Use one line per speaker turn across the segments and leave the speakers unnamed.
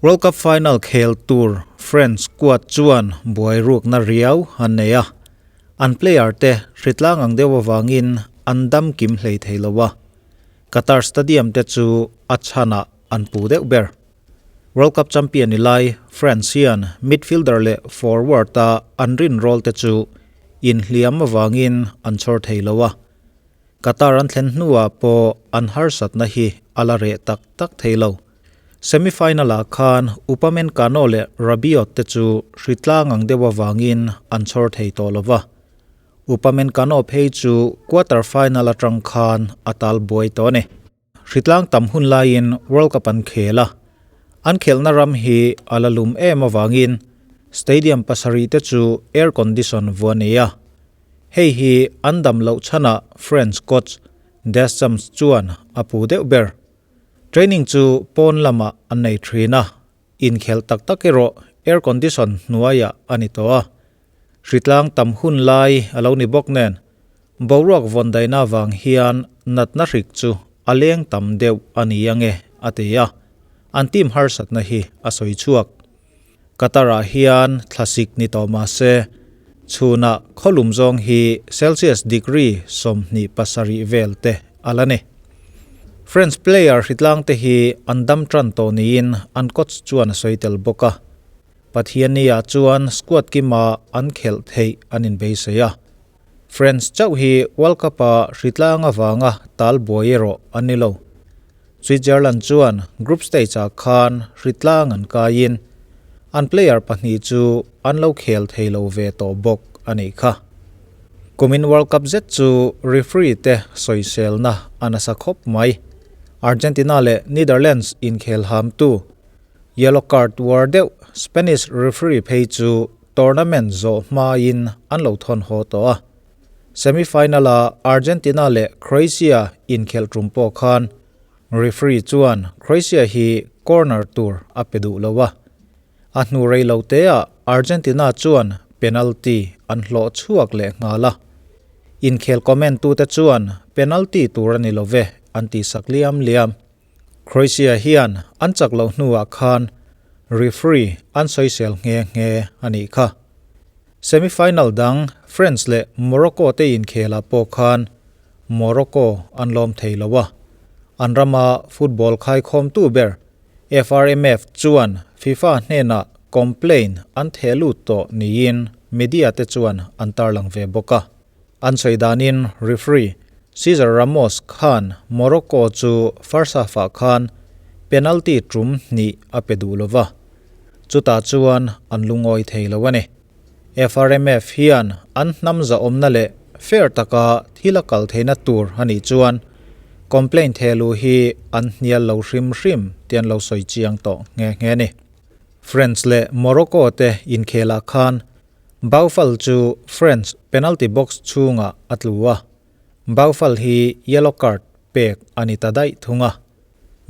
World Cup final khel tur France squad chuan buai rukna riau an nei a, an player te hritlang ang deuh avangin an dam kim hlei thei lo a, Qatar Stadium te chu a chhanah an pu deuh ber. World Cup champion ni lai France hian midfielder leh forward-a an rin role te chu inhliam avangin an chhawr thei lo a, Qatar an thlen hnuah pawh an harsatna hi a la reh tak tak thei lo. Semi-final-ah khan Upamecano leh Rabiot te chu hritlang ang deuh avangin an chhawr thei tawh lo va. Upamecano phei chu quarter final atang khan a tal buai tawh a ni. Hritlang tam hun laiin World Cup an khel a, an khelhna ram hi a la lum em avangin stadium pasarih te chu air condition vuah a nei a. Hei hi an dam loh chhanah French coach Deschamps chuan a pu deuh ber. Training chu pawn lamah an nei thin a, inkhelh tak tak erawh air condition hnuaiah a ni tawh a. Hritlang tam hun lai a lo ni bawk nen, boruak vawn daihna avang hian natna hrik chu a leng tam deuh a ni ange a ti a, an team harsatna hi a sawi chhuak. Qatar-ah hian thlasik ni tawh mah se, chhunah khawlum zawng hi Celsius degree 27 vel te a la ni. French player hritlang te hi an dam tan tawh niin an coach chuan a sawi tel bawk a. Pathianni-ah chuan squad kima an khelh theih an inbeisei a. France chauh hi World Cup-a hritlang avanga tal buai erawh an ni lo. Switzerland chuan group stage-ah khan hritlang an kaiin an player pahnih chu an lo khel thei lo ve tawh bawk a nih kha. Kumin World Cup zet chu referee te sawiselna a nasa khawp mai. Argentina leh Netherlands inkhel hamtu Yellow card uar deuh Spanish referee phei chu tournament zawh hmain an lo thawn haw tawh a. Semi-final-a Argentina leh Croatia inkhelh tum pawh khan referee chuan Croatia hi corner tur a pe duh lo a. A hnu rei lo teah Argentina chuan penalty an hlawh chhuak leh nghal a. Inkhel comment tute chuan penalty tur a ni lo ve an tihsak liam liam. Croatia hian an chak loh hnuah khan referee an sawisel nghe nghe a nih kha. Semi-final dang France leh Morocco te inkhelah pawh khan Morocco an lawm thei lo a, an rama football khaikhawmtu ber FRMF chuan FIFA hnenah complaint an theh lut tawh niin media te chuan an tarlang ve bawk a. An sawi danin referee Cesar Ramos khan Morocco chu first half-ah khan penalty tum hnih a pe duh lo va, chutah chuan an lungawi thei lo a ni. FRMF hian an hnam zahawmna leh fair taka thil a kal theihna tur a nih chuan complaint thehluh hi an hnial lo hrim hrim tih an lo sawi chiang tawh nghe nghe a ni. France leh Morocco te inkhelah khan Boufal chu French penalty box chhungah a tlu a, Boufal hi yellow card pek a ni ta daih thung a.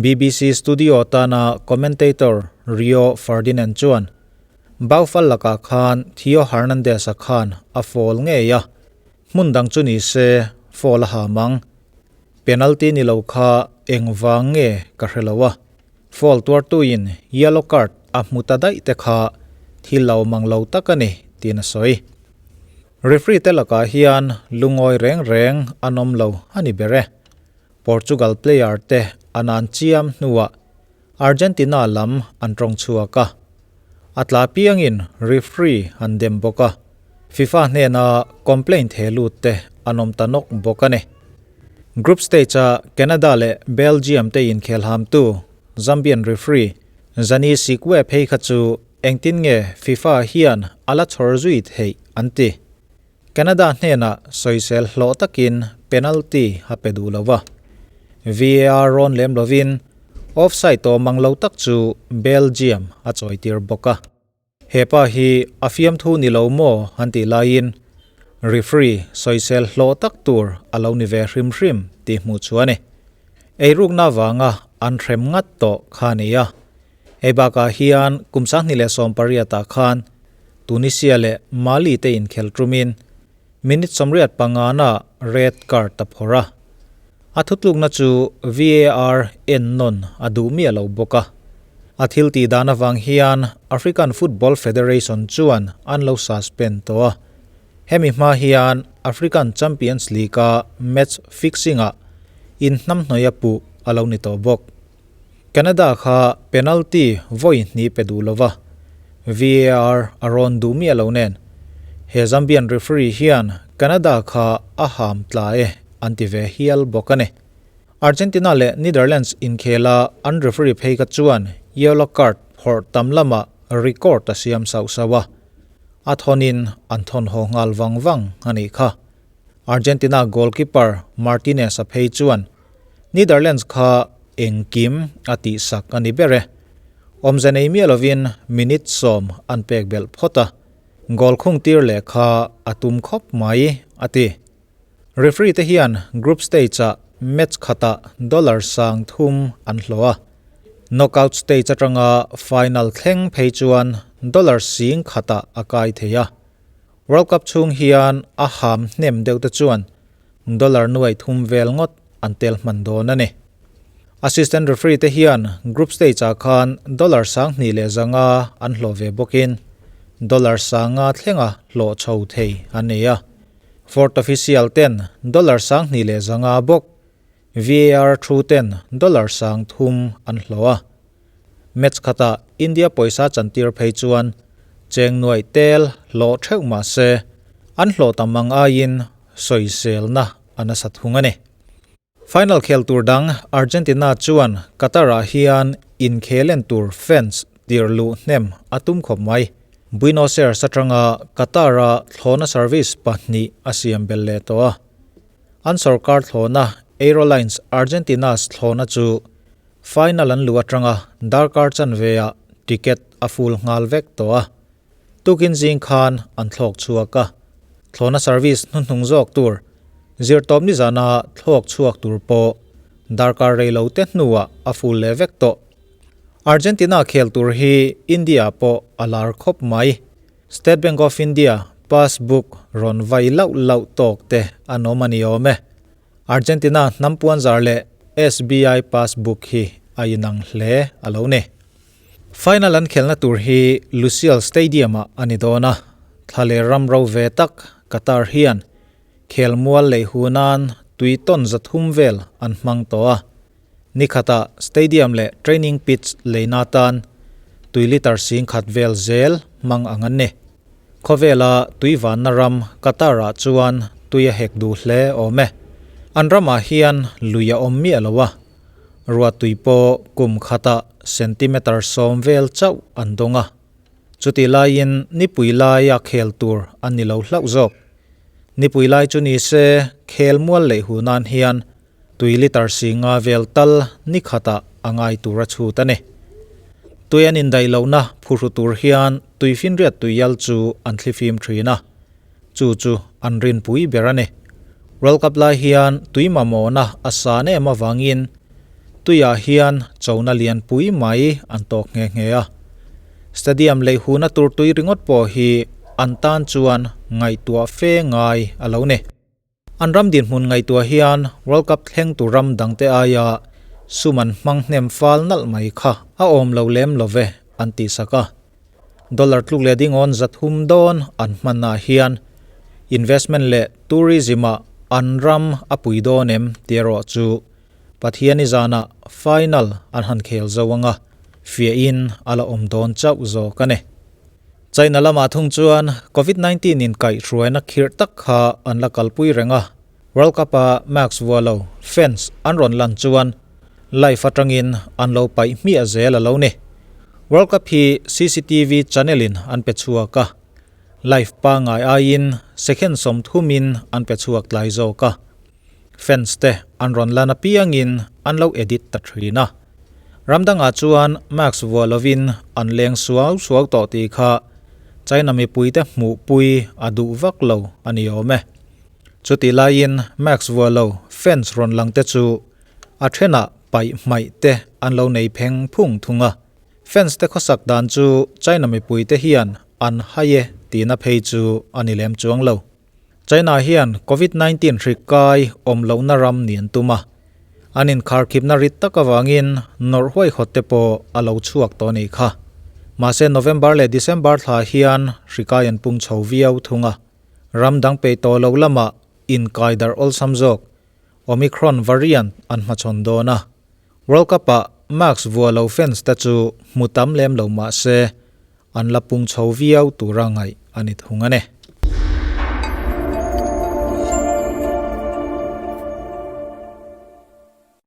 BBC studio tana commentator Rio Ferdinand chuan, Boufal lakah khan Theo Hernandez-a khan a foul ngei a, hmun dang chu ni se foul a ha mang. Penalty ni lo kha engvang nge ka hre lo a. Foul tuartuin yellow card a hmu ta daih te kha thil lo mang lo tak a ni, tiin a sawi. Referee te lakah hian lungawi reng reng an awm lo a ni ber e. Portugal player te an an chiam hnuah Argentina lam an tawng chhuak a. A tla piangin referee an dem bawk a, FIFA hnena complaint he lut te an awm ta nawk bawk a ni. Group stage-a Canada leh Belgium te inkhel hamtu Zambian referee Zani Sikwe phei kha chu engtin nge FIFA hian a la chhawr zui theih an ti. Canada hnenah sawisel hlawh takin penalty a pe duh lo va. VAR rawn lem lovin offside tawh mang lo tak chu Belgium a chawitir bawk a. He pa hi a fiamthu ni lo maw han tih laiin referee sawisel hlawh tak tur a lo ni ve hrim hrim tih hmuh chu a ni. Eirukna vanga an hrem ngat tawh kha a ni a. Hei bakah hian kum 2018 ah khan Tunisia leh Mali te inkhel tumin minute 85 na red card a phawrh a. A thutlukna chu VAR en nawn a duh miah lo bawk a. A thil tih dan avang hian African Football Federation chuan an lo suspend tawh a. Hemi hma hian African Champions League-a match fixing-ah inhnamhnawih a puh a lo ni tawh bawk. Canada kha penalty vawi hnih pe duh lova, VAR a rawn duh miah lo nen. He Zambian referee hian Canada kha a ham tla e an ti ve hial bawk a ni. Argentina leh Netherlands inkhela an referee phei kha chuan yellow card phawrh tam lamah record a siam sauh sauh a, a thawnin an thawn haw nghal vang vang a nih kha. Argentina goalkeeper Martinez-a phei chuan Netherlands kha engkim a tihsak a ni ber e. Awmze nei miah lovin minute 10 an pek belh phawt a, goal khung tir leh kha a tum khawp mai, a ti. Referee te hian group stage-ah match khatah dollar 3000 an hlawh a, knockout stage atanga final thleng phei chuan dollar 10,000-ah a kai thei a. World Cup chhung hian a ham hnem deuh te chuan dollar 300 vel ngawt an tel hman dawn a ni. Assistant referee te hian group stage ah khan dollar 2500 an hlawh ve bawkin dollar 5000 thlenga hlawh chho thei an nei a. Fourth official ten dollar 2500 bawk, VAR thu ten dollar 3000 an hlawh a. Match khatah India pawisa chantir phei chuan cheng nuaih tel hlawh theuh mah se an hlawh tam ang aiin sawiselna a nasa thung a ni. Final khel tur dang Argentina chuan Qatar-ah hian inkhelen tur fans tir luh hnem a tum khawp mai. Buenos Aires atanga Qatar-a thlawhna service pahnih a siam belh leh tawh a. An sorkar thlawhna Aerolines Argentinas thlawhna chu final an luh atanga darkar chanve-ah ticket a full nghal vek tawh a. Tukin zing khan an thlawk chhuak a, thlawhna service hnuhnung zawk tur zirtawp nizana thlawk chhuak tur pawh darkar rei lo te hnuah a full leh vek tawh. Argentina khel tur hi India pawh a lar khawp mai. State Bank of India passbook rawn vai lauh lauh tawk te an awm a ni awm e. Argentina hnam puanzar leh SBI passbook hi a inang hle a lo ni. Final an khelna tur hi Lusail Stadium-ah a ni dawn a, thla leh ram ro ve tak Qatar hian khelmual lei hunan tui tawn 300 vel an hmang tawh a. Ni khatah stadium leh training pitch leina atan tui litre 10,000 vel zel hmang ang an ni. Khawvela tui vanna ram Qatar-ah chuan tui a hek duh hle awm e. An ramah hian lui a awm miah lo a. Ruahtui pawh kum khatah centimetre 10 vel chauh an dawng a. Chutih laiin nipui laia khel tur an ni lo hlauh zawk. Nipui lai chu ni se khel mual leh hu nan hian tui litre 50 vel tal ni khatah a ngai tur a chhut a ni. Tui an indaih lohna phuhru tur hian tui finriat tuial chu an thlifim thin a. Chu chu an rinpui ber a ni. World Cup lai hian tui mamawhna a san em avangin tuiah hian chona lianpui mai an tawk nghe nghe a. Stadium lei huna tur tui ringawt pawh hi an tan chuan ngaihtuah fe ngai a lo ni. An ram dinhmun ngaihtuah hian World Cup thleng tur ram dangte aia sum an hmang hnem fal nalh mai kha a awm lo lem lo ve an tihsak a. Dollar tluk leh dingawn 300 dawn an hmanah hian investment leh tourism-ah an ram a pui dawn em tih erawh chu Pathiani zanah final an han khel zo anga fiahin a la awm dawn chauh zawk a ni. China lamah thung chuan Covid-19 in kaihhruaina khirh tak kha an la kalpui reng a, World Cup-a mask vuah lo fans an rawn lan chuan live atangin an lo paih hmiah zel a lo ni. World Cup hi CCTV channel-in an pe chhuak a, live pangngai aiin second 30 in an pe chhuak tlai zawk a. Fans te an rawn lan apiangin an lo edit ta thin a. Ramdangah chuan mask vuah lovin an leng suau suau tawh tih kha China mipuite hmuhpui a duh vak lo a ni awm e. Chutih laiin mask vuah lo fans rawn lang te chu a thenah paih hmaih te an lo nei pheng phung thung a. Fans te khawsak dan chu China mipuite hian an hai e tihna phei chu a ni lem chuang lo. China hian Covid-19 hri kai awm lohna ram ni an tum a. An inkharkhipna rit tak avangin nawrh huaihawt te pawh a lo chhuak tawh a nih kha. Mahse November leh December thla hian hri kai an pung chho viau thung a. Ram dang peih tawh lo lamah inkai darh awlsam zawk Omicron variant an hmachhawn dawn a. World Cup ah mask vua lo fans te chu hmu tam lem lo mah se an la pung chho viau tura ngaih a ni thung a ni.